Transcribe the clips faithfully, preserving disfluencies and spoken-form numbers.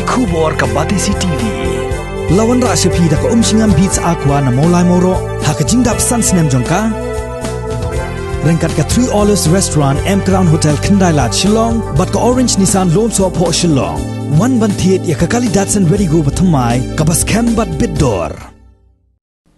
Khubor ka Batesi T V. La wanrah sha phi da ka Umshngam Beats Aqua na Mawlai Mawroh ha ka jingdap san snem jong ka. Ryngkat ka Three Olives Restaurant, M Crown Hotel, Khyndai Lad, Shillong, bad ka Orange Nissan Lumsohphoh, Shillong. Wan ban thied ïa ka kali Datsun Redi-GO bathymmai kaba skhem bad bit dor.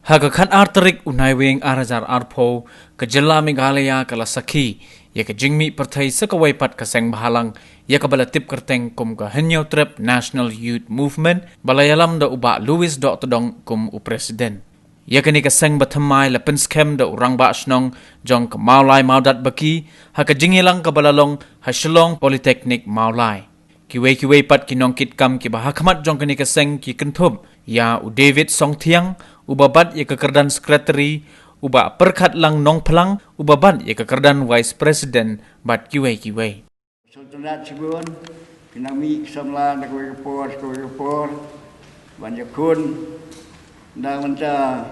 Ha ka khatar tarik u Naiwieng ar hajar arphew, ka jylla Meghalaya ka la sakhi ïa ka jingmih pyrthei sa kawei pat ka seng bhalang ïa kaba la tip kyrteng kum ka Hynñiewtrep National Youth Movement, ba la ïalam da u Bah Louis Dohtdong kum u president. Ïa kane ka seng bathymmai la pynskhem da u rangbah shnong jong ka Mawlai Mawdatbaki ha ka jingïalang kaba la long ha Shillong Polytechnic Mawlai. Kiwei kiwei pat ki nongkitkam kiba ha khmat jong kane ka seng ki kynthup ïa u David Songthiang, uba bat ïa ka kyrdan secretary, u Bah Pyrkhatlang Nongphlang, uba bat ïa ka kyrdan vice president, bad kiwei kiwei. Sultanat Sibuan, ki nang mih ki samla na kawei ka por, kawei ka por, ban ïakhun, na mynta,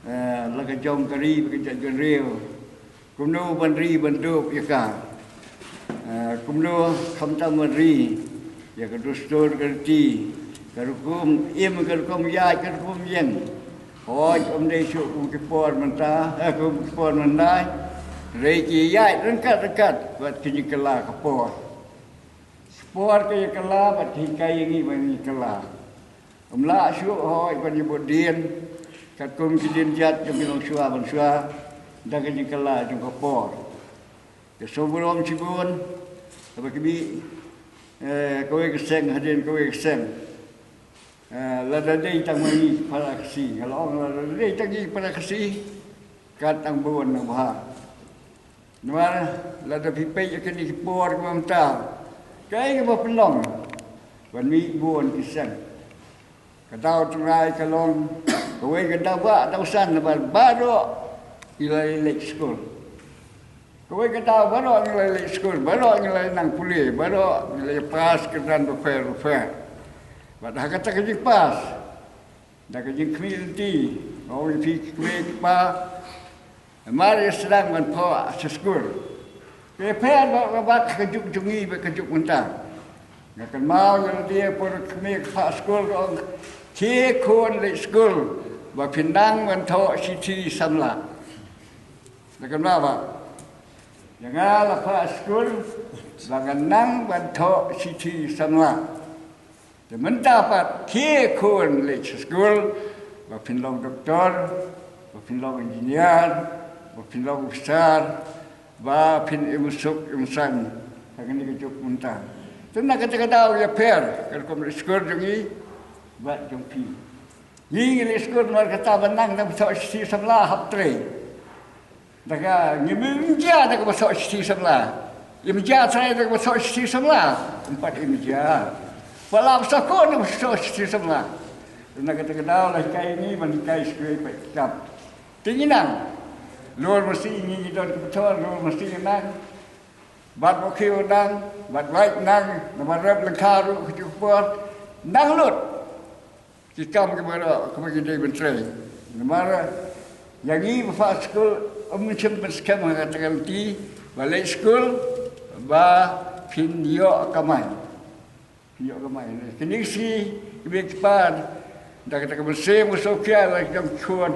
eh, la ka jong ka ri, ba ka jaitbynriew. Kumno ban ri ban dup ïa ka. Eh, kumno khamtam ban ri ïa ka dustur ka riti, ka rukom im, ka rukom ïaid, ka rukom ïeng. Hooid, ym dei shuh kum ki por mynta, eh, kum ki por mynta. Hynrei ki ïaid ryngkat ryngkat bad ki jingkylla ka por. Ka por ka ïakylla bad ka hikai ïa ngi ban ïakylla. Ym lah shuh hooid ban ïabud dien katkum ki dienjat jong ki longshuwa bangshuwa da ka jingkylla jong ka por. Ka sngewburom shibun kaba ki mih, eh, kawei ka seng hadien kawei ka seng. Eh, lada dei tang ma ngi para Khasi, nga la ong lada dei tang ngi para Khasi, kat tang bun nang bha. Namar lada phi peit ïa kine ki por kiba mynta, kaei kaba pynlong ban mih bun ki seng. Ka daw tynrai ka long kawei ka daw ba daw san, namar baroh ngi la leit skul. Kawei ka daw baroh ngi la leit skul, baroh ngi la nang pule, baroh ngi la pass kyrdan bapher bapher. Bad ha kata ka jingpass, da ka jingkhmih lynti, nga ong ïa phi ki kmie ki kpa, namar ïa sdang ban thoh sha skul. Ka pher bad, bad, bad ka juk jong ngi bad ka juk mynta. Nga kynmaw ïa lade por kmie ka phah skul ka ong, khie khun leit skul ba phin nang ban thoh shithi samla. Nga kynmaw ba ïa nga la phah skul ba ngan nang ban thoh shithi samla. Te mynta pat khie khun leit sha skul ba phin long doktor, ba phin long engineer, ba phin long officer, ba phin im suk im saiñ ha kane ka juk mynta. Te na kata ka daw ïapher ka rukom leit skul jong ngi bad jong phi. Ngi ngi leit skul namar kata ban nang nang thoh shithi samla hap trei. Da ka ngim im jia da kaba thoh shithi samla. Im jia trai da kaba thoh shithi samla. Ym pat im jia. Pala ba sa ko da kaba thoh shithi samla. Na kata ka daw la hikai ngi ban hikai shuwa pat kitab. Te ngi nang. Lor masi ngi ngi don ka bthor, lor masi ngi nang. Bad ba khiew nang, bad wait nang, namar rep lyngkha ruh ka juh por. Nang lut. Ki kam kiba ro, kiba ki dei ban trei. Namar ïa ngi ba phah skul, ym shym pynskhem ha kata ka lynti, ba leit skul, ba phin ïoh kamai. Phin ïoh kamai. Kine ki sngi, ki mei ki pa, da kata ka mynsiem ka sngewkhia la ki kam ki khun.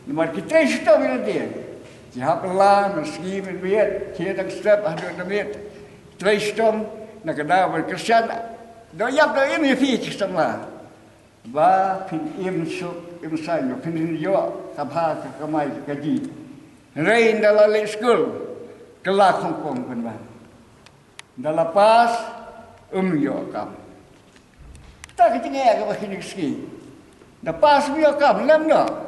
Namar ki trei shitom ïa lade. Ki hap la, mynsngi mynmiet, ki dang step haduh na miet. Trei shitom, na ka daw ban kyrshan, dang ïap dang im ïa phi ki samla. Ba phin im suk im saiñ, ba phin ïoh ka bha ka kamai ka kajih. Hynrei ynda la leit skul, kylla khongpong pynban. Ynda la pass, ym ïoh kam. Kata ka jingeh kaba kine ki sngi. Ynda pass ym ïoh kam, lem noh.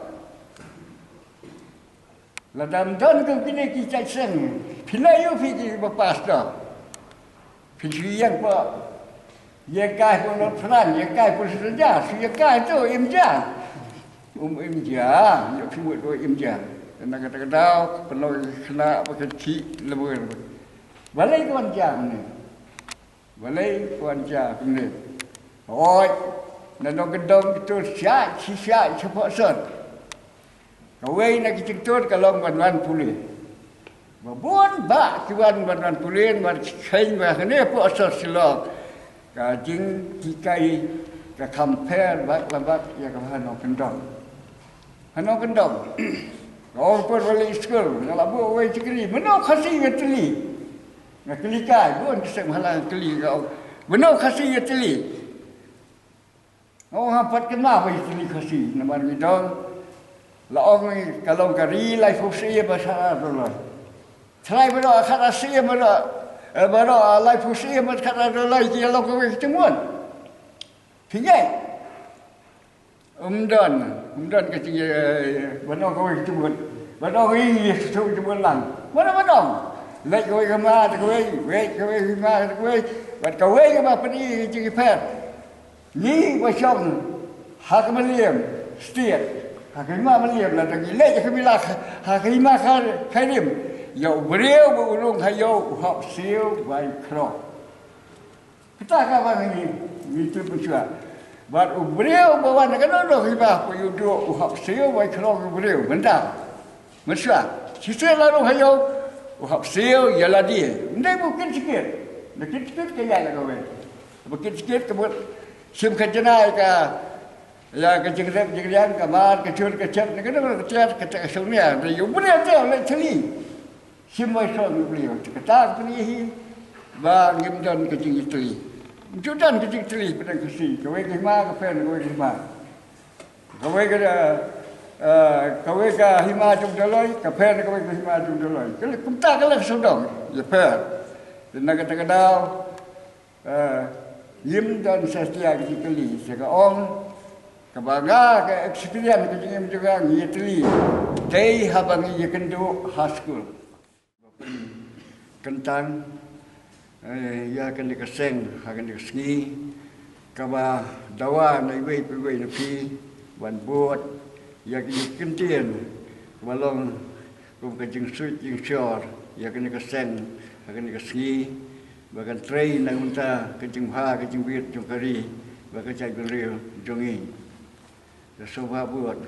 Lada ym don kum kine ki jait seng, phi la ïoh phi kiba pass noh. Phin shu ïeng pat. Ïeng kai pun North Front, ïeng kai pun Sri Raja, shu ïeng kai tu im jia. Um im jia, ïoh phi mut ba im jia. Na kata ka daw, pynlong khynnah ba ka chih lymwer. Balei ka wan jia kumne? Balei ka wan jia kumne? Hooid, na dong ka dong kito shah, shi shah, shapoh sor. Kawei na ki jingtur ka long ban wan pule. Ba bun bah ki wan ban wan pule, ban kheiñ ba hangne poh sor Shillong. Ka jinghikai ka kham pher bad la bad ïa ka hano kyndong. Hano kyndong. Ka ong por wali skul, nga la buh wei chikri, mano Khasi ïatylli. Nga kylli kai, bun ki seng hala nga kylli ka ong, mano Khasi ïatylli. Nga ong ha pat kynmaw ba ïatylli Khasi, namar ngi don. La ong ka long ka ri laiphew snem bad khatar doloi. Trai baroh khatar snem baroh, eh, baroh laiphew snem bad khatar doloi ki long kawei ka jingmut. Phi ngeit? Ym don, ym don ka jing, eh, ban ong kawei ka jingmut. Ban ong ïa ka jingmut lang. Mano ban ong? Leit kawei ka hima te kawei, leit kawei ka hima te kawei. Bad kawei kaba pyni ka jingïapher. Ngi ba shong ha ka Mylliem State, ha ka hima Mylliem, lada ngi leit ha ka hima, ha ka hima Khyrim, ïa u briew ba u rung ha ïew u hap siew bai khrong. Kata kaba ngi, ngi tip mynshuwa. Bad u briew ba wan na kano kano ka hima, ba u duh u hap siew bai khrong u briew, mynta. Mynshuwa, shisien la rung ha ïew, u hap siew ïa lade. Ym dei ba u kit shikit. Da kit shikit ka ïaid la kawei. Ba kit shikit ka mut shim khajna ïa ka, ïa ka jingrep jingriang, ka mar, ka jur, ka jep, na kano kano ka tiar, kata ka shong nia. Da ïa u briew te u leit tylli. Shim bai khrong u briew. Kata ka pyni hi ba ngim don ka jingïatylli. Ym ju don ka jingïatylli pdeng Khasi. Kawei ka hima ka pher na kawei ka hima. Kawei ka, eh, kawei ka hima jong u Doloi, ka pher na kawei ka hima jong u Doloi. Ka leh kumta ka leh sawdong, ïapher. Te na kata ka daw, eh, ngim don sa stia ka jingkylli, sa ka ong, kaba nga ka experience ka jingim jong nga ngi ïatylli. Dei haba ngi ïakynduh ha skul. Kyntang, eh, ïa kane ka seng, ha kane ka sngi, kaba dawa na iwei pa iwei na phi, ban bud, ïa kane ka kyntien, kaba long, kum ka jingsuit, jingshor, ïa kane ka seng, ha kane ka sngi, ba kan trei na ka bynta, ka jingbha, ka jingwit, jong ka ri, bad ka jaitbynriew, jong ngi. Ka sngewbha bud.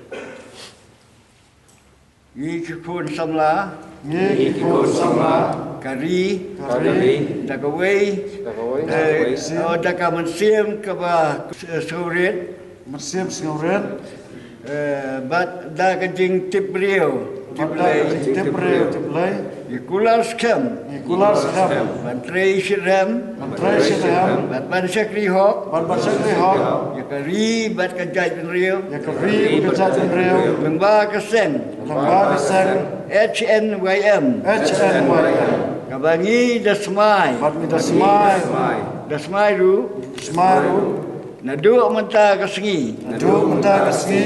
Ngi ki khun samla. Ngi ki khun samla. Ka ri. Ka ri. Da kawei. Da kawei. Da kawei. Eh, oh, da ka mynsiem kaba, eh, sngewrit. Mynsiem sngewrit. Eh, bad da ka jingtip briew. Tip Blei. Bad da ka jingtip briew, tip Blei. Ngi kular skhem. Ngi kular skhem. Ban trei shitrhem. Ban trei shitrhem. Bad ban shakri hok. Bad ban shakri hok. Ïa ka ri bad ka jaitbynriew. Ïa ka ri bad ka jaitbynriew. Lyngba ka seng. Lyngba ka seng. H N Y M. H N Y M. Kaba ngi da smai. Bad ngi da smai. Da smai ruh. Smai ruh. Naduh mynta ka sngi. Naduh mynta ka sngi.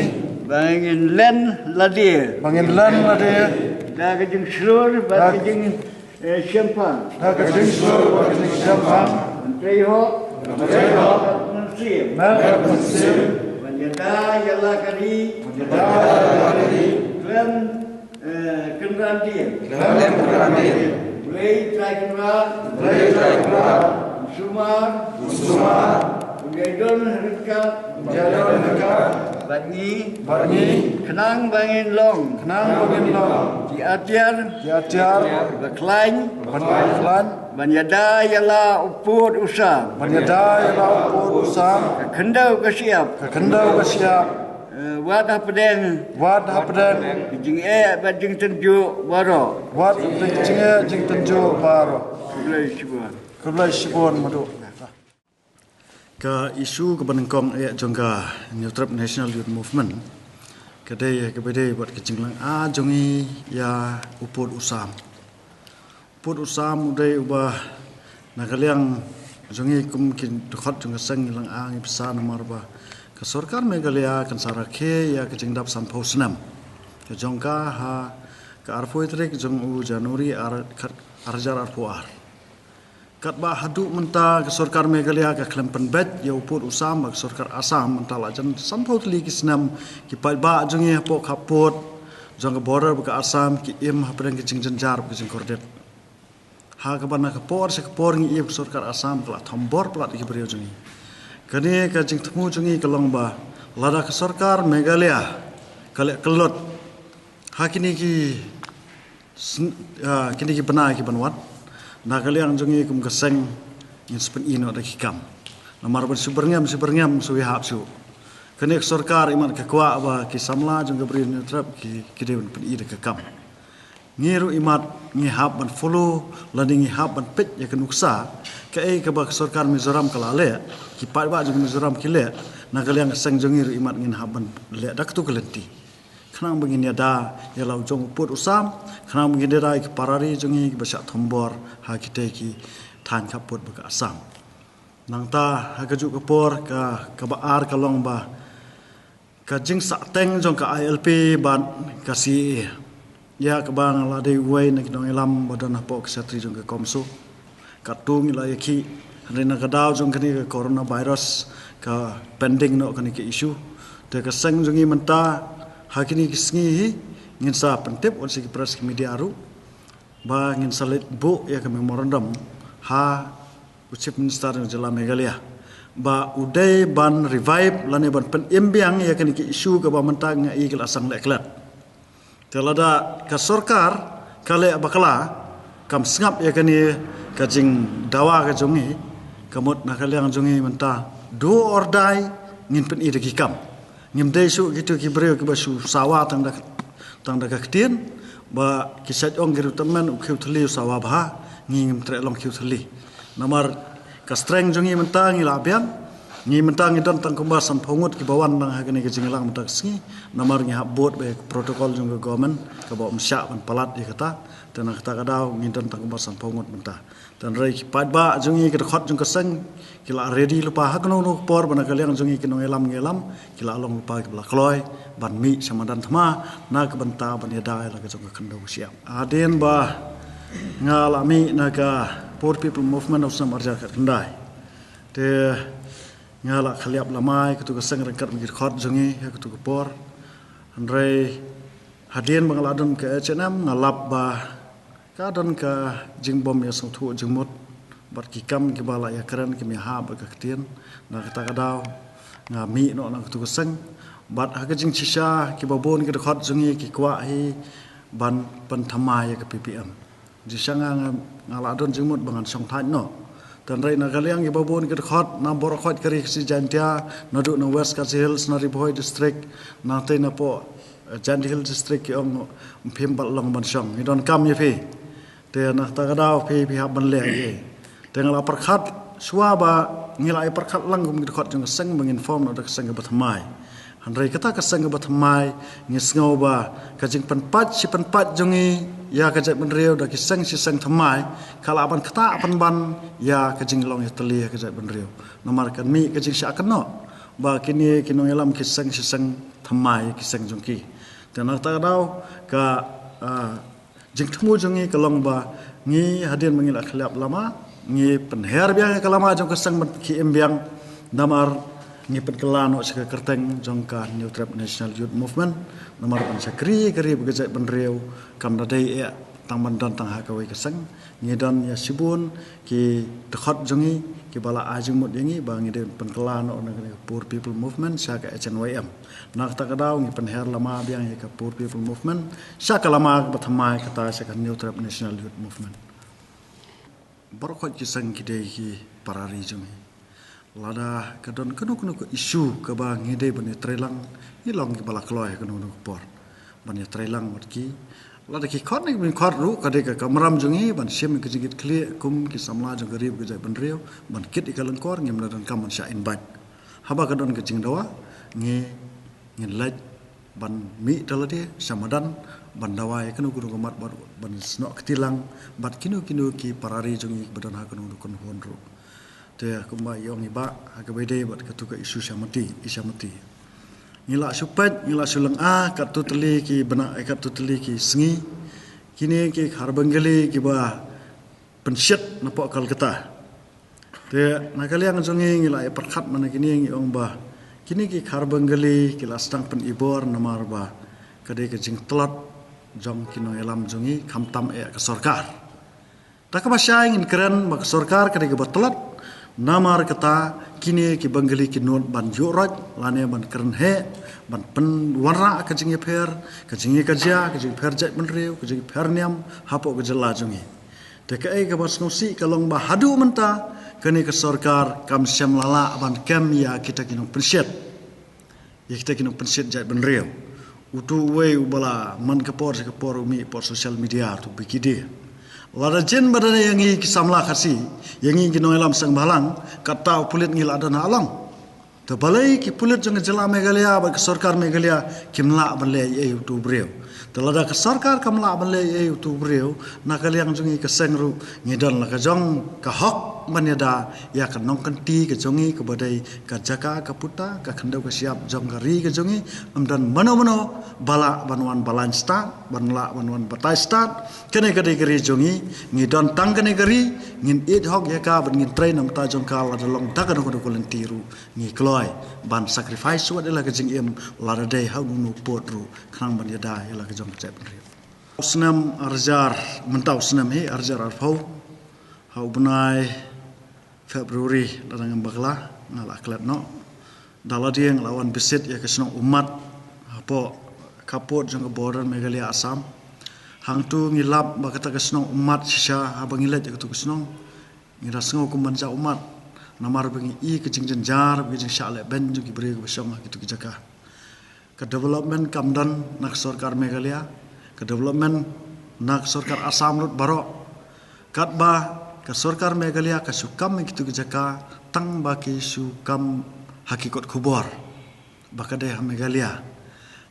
Ba ngin len lade. Ba ngin len lade. Da ka jingshlur, bad da ka jing, eh, shemphang. Da ka jingshlur, bad ka jingshemphang. Ban trei hok. Ban trei hok. Bad mynsiem. Bad mynsiem. Ban ïada ïa la ka ri. Ban ïada ïa la ka ri. Khlem Eh, kynran dien. Khlem kynran dien. Blei Trai Kynrad. Blei Trai Kynrad. Sumar. Sumar. Blei don ryngkat. Blei don ryngkat. Bad ngi. Bad ngi. Khnang ba ngin long. Khnang ba ngin long. Ki atiar. Ki atiar. Ba khlaiñ. Ba khlaiñ. Ban ïada ïa la u pud u sam. Ban ïada ïa la u pud u sam. Ka khyndew ka shyiap. Ka khyndew ka shyiap. Eh, wat hapdeng. Wat hapdeng. Jingeh bad jingtynjuh baroh. Wat hapdeng jingeh jingtynjuh baroh. Khublei shibun. Khublei shibun Madu. Ka issue kaba nyngkong eh jong ka Hynñiewtrep National Youth Movement ka dei kaba dei bad ka jinglong-a jong ngi ïa u pud u sam. Pud u sam u dei uba na ka liang jong ngi kum ki dkhot jong ka seng ngi long-a ngi pynshai namar ba ka sorkar Meghalaya kan sa rakhe ïa ka jingdap sanphew snem ka jong ka ha ka arphew tarik jong u January ar, khat, ar hajar arphew ar. Katba haduh mynta ka sorkar Meghalaya ka khlem pynbeit ïa u pud u sam ba ka sorkar Assam mynta la jan sanphew tylli ki snem ki paidbah jong ngi hapoh khappud jong ka border bad ka Assam ki im hapdeng ka jingjynjar bad ka jingkordit. Ha kaba na ka por sha ka por ngi ïohi ba ka sorkar Assam ka la thombor palat ïa ki briew jong ngi. Kane ka jingthmu jong ngi ka long ba lada ka sorkar Meghalaya ka leh kyllot ha kine ki sn-, ah, kine ki bnai ki ban wan, na ka liang jong ngi kum ka seng ngin sa pyni noh da ki kam. Namar ban shu byrngem shu byrngem shu ïahap shu. Kane ka sorkar imat ka kwah ba ki samla jong ka Bri Hynñiewtrep ki ki dei ban pyni da ka kam. Ngi ruh imat ngi hap ban follow lane ngi hap ban peit ïa ka nuksa kaei kaba ka sorkar Mizoram ka la leh, ki paidbah jong Mizoram ki leh, na ka liang ka seng jong ngi ruh imat ngin hap ban leh da katu ka lynti. Khnang ba ngin ïada ïa la u jong u pud u sam, khnang ba ngin ïada ïa ki para ri jong ngi kiba shah thombor ha kitei ki thaiñ khappud bad ka Assam. Nangta ha kajuh ka por ka kaba ar ka long ba ka jingsahteng jong ka I L P bad ka C A A. Ïa kaba nga la dei uwei na ki nongïalam ba don hapoh ka secretary jong ka CoMSO. Katto ngi la ïakhih, hynrei na ka daw jong kane ka coronavirus ka pending noh kane ka issue. Te ka seng jong ngi mynta ha kine ki sngi hi ngin sa pyntip wat sha ki press ki media ruh ba ngin sa leit buh ïa ka memorandum ha u Chief Minister jong ka jylla Meghalaya ba u dei ban revive lane ban pynim biang ïa kane ka issue kaba mynta nga i ka la sdang leh klet. Te lada ka sorkar ka leh bakla, kam sngap ïa kane ka jingdawa ka jong ngi, ka mut na ka liang jong ngi mynta do or die ngin pyni da ki kam. Ngim dei shuh kito ki briew kiba shu sawa tang da tang da ka ktien ba ki sait ong ki ruh tymmen u khiew thylli u sawa bha, ngi ngim treh long khiew thylli. Namar ka strength jong ngi mynta ngi la biang, ngi mynta ngi don tang kumba sanphew ngut kiba wan lang ha kane ka jingïalang mynta ka sngi, namar ngi hap bud ba ïa ka protocol jong ka government kaba ym shah ban palat ïa kata, te na kata ka daw ngi don tang kumba sanphew ngut mynta. Te hynrei ki paidbah jong ngi ki dkhot jong ka seng ki la ready lypa ha kano kano ka por ba na ka liang jong ngi ki nongïalam nongïalam ki la long lypa kiba la kloi ban mih sha madan thma na ka bynta ban ïada ïa la ka jong ka khyndew ka shyiap. Hadien ba nga la mih na ka Poor People Movement ha u snem arhajar khatkhyndai. Te nga la khyllap lama ïa katu ka seng ryngkat bad ki dkhot jong ngi ha katu ka por. Hynrei hadien ba nga la don ka H N M nga lap ba ka don ka jingbym ïasngewthuh jingmut bad ki kam kiba la ïakren kim ïahap bad ka ktien. Na kata ka daw nga mih noh na katu ka seng bad ha ka jingshisha kiba bun ki dkhot jong ngi ki kwah hi ban pynthymmai ïa ka P P M. Jingshisha nga nga la don jingmut ba ngan shong thait noh. Te hynrei na ka liang kiba bun ki dkhot na baroh khoit ka Ri Khasi Jaiñtia, naduh na West Khasi Hills, na Ri Bhoi District, na tei na poh Jaintia Hills District ki ong phim pat long ban shong, ngi donkam ïa phi. Te na kata ka daw phi phi hap ban leh ïa. Te nga la pyrkhat shuwa ba ngi la ïa pyrkhat lang kum ki dkhot jong ka seng ba ngin form noh da ka seng kaba thymmai. Hynrei kata ka seng kaba thymmai ngi sngew ba ka jingpynpait shi pynpait jong ngi ïa ka jaitbynriew da ki seng shi seng thymmai ka lah ban ktah pynban ïa ka jinglong ïatylli ïa ka jaitbynriew. Namar kan mih ka jingshah kynnoh ba kine ki nongïalam ki seng shi seng thymmai ki seng jong ki. Te na kata ka daw ka, ah, jingthmu jong ngi ka long ba ngi hadien ba ngi la khyllap lama ngi pynher biang ïa ka lama jong ka seng ban khie im biang. Namar ngi pynkylla noh sha ka kyrteng jong ka Hynñiewtrep National Youth Movement. Namar ban shakri ka ri bad ka jaitbynriew kam da dei eh tang ban don tang ha kawei ka seng. Ngi don ïa shibun ki dkhot jong ngi kiba la ai jingmut ïa ngi ba ngi dei pynkylla noh na ka Poor People Movement sha ka H N Y M. Na kata ka daw ngi pynher lama biang ïa ka Poor People Movement sha ka lama kaba thymmai kata sha ka Hynñiewtrep National Youth Movement. Baroh khoit ki seng ki dei ki para ri jong ngi. Lada ka don kano kano ka issue kaba ngi dei ban ïatreilang, ngi long kiba la kloi ha kano kano ka por ban ïatreilang bad ki. Lada ki khot ne ki khot ruh ka dei ka kamram jong ngi ban shim ka jingkitkhlieh kum ki samla jong ka ri bad ka jaitbynriew ban kit ïa ka lyngkor, ngim da donkam ban shah invite. Haba ka don ka jingdawa ngi ngin leit ban mih da lade sha madan ban dawa ïa kano kano ka mat bad ban snoh kti lang bad kino kino ki para ri jong ngi ba don ha kano kano ka khun ruh. Te kumba i ong i Bah ha kaba ïadei bad katu ka issue Shyamati, i Shyamati, ngi la shu peit, ngi la shu lynga katto katne ki bnai, katto katne ki sngi kine ki Khar Bengali kiba pynshit napoh Kolkata. Te na ka liang jong ngi ngi la ïa pyrkhat mynne kine, ngi ong ba kine ki Khar Bengali ki la sdang pynibor namar ba ka dei ka jingtlot jong ki nongïalam jong ngi khamtam eh ka sorkar. Ta kaba shai ngin kren ba ka sorkar ka dei kaba tlot, namar kata kine ki Bengali ki nud ban ïuh roit lane ban kren heh ban pynwanrah ka jingïapher, ka jingïakajia, ka jingpher jaitbynriew, ka jingpher niam hapoh ka jylla jong ngi. Te kaei kaba sngewsih ka long ba haduh mynta Kane ka sorkar kam shym la lah ban kem ïa kita ki nongpynshit. Ïa kita ki nongpynshit jaitbynriew. Utu uwei uba la man ka por sha ka por u mih hapoh social media, utu B K D. Lada jin ba don ïa ngi ki samla Khasi, ïa ngi ki nongïalam seng bhalang, kata u pulit ngi la don ha long. Te balei ki pulit jong ka jylla Meghalaya bad ka sorkar Meghalaya kim lah ban leh ei ei utu u briew. Te lada ka sorkar kam lah ban leh ei ei utu u briew, na ka liang jong ngi ka seng ruh ngi don la ka jong ka hok ban ïada ïa ka nongkynti ka jong ngi kaba dei ka jaka ka puta, ka khyndew ka shyiap jong ka ri ka jong ngi. Ym don mano mano ba lah ban wan balang stad, ban lah ban wan batai stad. Kane ka dei ka ri jong ngi, ngi don tang kane ka ri, ngin ïeit hok ïa ka bad ngin trei na ka bynta jong ka, lada long da kano kano ka lynti ruh ngi kloi ban sacrifice wat ïa la ka jingim, lada dei ha uno uno u pud ruh, khnang ban ïada ïa la ka jong ka jaitbynriew. U snem ar hajar, mynta u snem hi ar hajar arphew, ha u bnai February, lada ngam bakla, nga la klet noh. Da lade nga la wan visit ïa ka shnong Ummat hapoh ka pud jong ka border Meghalaya Assam. Hangtu ngi lap ba kata ka shnong Ummat shisha, haba ngi leit ïa katu ka shnong, ngi da sngew kum ban jah ummat. Namar ba ngi i ka jingjynjar, ba ka jingshah lehbeiñ jong ki briew kiba shong ha kitu ki jaka. Ka development kam don na ka sorkar Meghalaya, ka development na ka sorkar Assam lut baroh. Katba ka sorkar Meghalaya ka shu kam ïa kitu ki jaka tang ba ki shu kam ha ki kot khubor ba ka dei ha Meghalaya.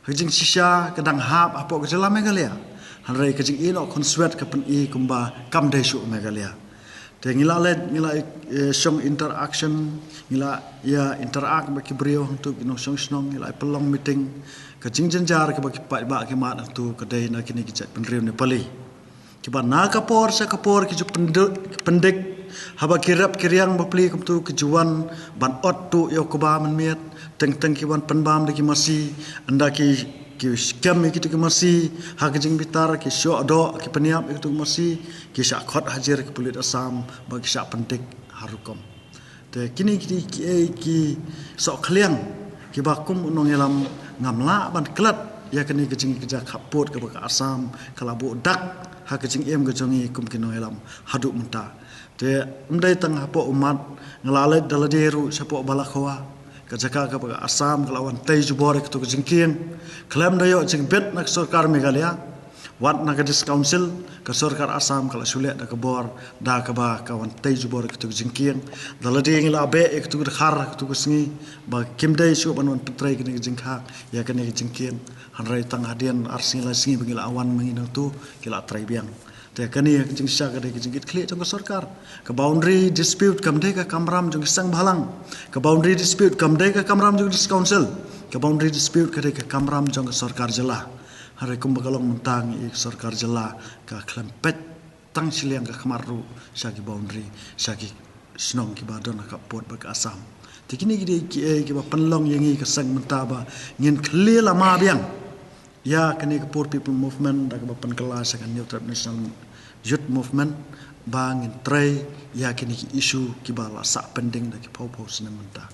Ha ka jingshisha ka dang hap hapoh ka jylla Meghalaya. Hynrei ka jingïehnoh khunswet ka pyni kumba kam dei shuh Meghalaya. Te ngi la leit, ngi la, eh, shong interaction, ngi la ïa interact bad ki briew hangtu, ki nongshong shnong, ngi la ïa pynlong meeting. Ka jingjynjar kaba ki paidbah ki mad hangtu ka dei na kine ki jaitbynriew Nepali. Kiba na ka por sha ka por ki ju pyndu-, pyndik, haba ki rep ki riang bapli kumtu ki ju wan ban ot tuh ïa u kba mynmiet, teng teng ki wan pynbam da ki masi, ynda ki, ki kem ïa kitu ki masi ha ka jingbitar, ki shoh doh, ki pynïap ïa kitu ki masi, ki shah khot hajir ki pulit Assam ba ki shah pyndik ha rukom. Te kine ki dei kiei ki sohkhliang kiba kum u nongïalam ngam lah ban klet ïa kane ka jingkyrkhu khappud kaba ka Assam ka la buh dak ha ka jingim ka jong ngi kum ki nongïalam haduh mynta. Te ym dei tang hapoh Ummat, nga la leit da lade ruh shapoh Balakhawa, ka jaka kaba ka Assam ka la wan tei jubor ïa katu ka jingkieng. Khlem da ïoh jingbit na ka sorkar Meghalaya, wat na ka District Council, ka sorkar Assam ka la shu leh da ka bor da kaba ka wan tei jubor ïa katu ka jingkieng. Da lade ngi la beh ïa katu ka dkhar, katu ka sngi, ba kim dei shuh ban wan pyntrei kane ka jingkhang ïa kane ka jingkieng. Hynrei tang hadien ar sngi lai sngi ba ngi la wan ma ngi nangtu, ki la trei biang. Te kane ka jingshisha ka dei ka jingkitkhlieh jong ka sorkar. Ka boundary dispute kam dei ka kamram jong ka seng bhalang. Ka boundary dispute kam dei ka kamram jong ka District Council. Ka boundary dispute ka dei ka kamram jong ka sorkar jylla. Hynrei kumba ka long mynta ngi i ka sorkar jylla ka khlem peit tang shiliang ka khmat ruh sha ki boundary, sha ki shnong kiba don ha khappud bad ka Assam. Te kine ki dei kiei kiba pynlong ïa ngi ka seng mynta ba ngin khlieh lama biang ïa kane ka Poor People Movement da kaba pynkylla sha ka New Tribe National Youth Movement ba ngin trei ïa kine ki issue kiba la sah pending da ki phew phew snem mynta.